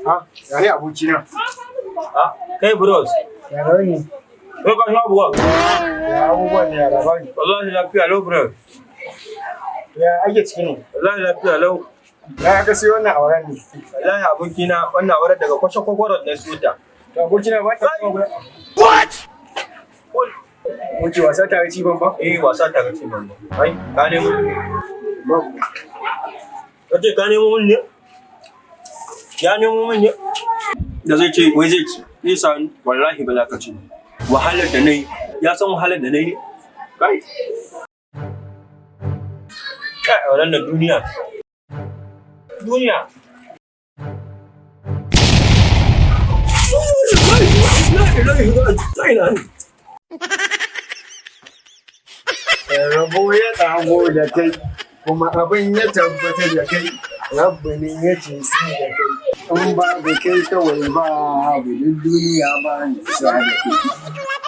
Ha, ya ne abokina? Ah, kai bros. Ya rauni? Kai ka sha buwa. Ya abubuwan ne, ya labari? Wallahi lafiya lau, bros. Ya ake ciki ne? Wallahi lafiya lau. Ya ka siyo wannan auren ne? Wallahi abokina, wannan auren daga kwashe kwakwaron na suta. To abokina, ba ta kuma guda. Muke wasa tare ci ban ba? Eh, wasa tare ci ban ba. Ai, ka nemo. Ba. Kace ka nemo mun ne? Ya nemo mun ne? Da zai ce wai zai ci. Zai sa wallahi ba za ka ci. Wahalar da nayi, ya san wahalar da nayi ne? Kai. Kai, wannan duniya. Duniya. Rabo ya tsago da kai, kuma abin ya tabbata da kai, Rabbi ne ya ce sai da kai. In babu kai kawai ba, abu duk duniya ba ni sa da kai.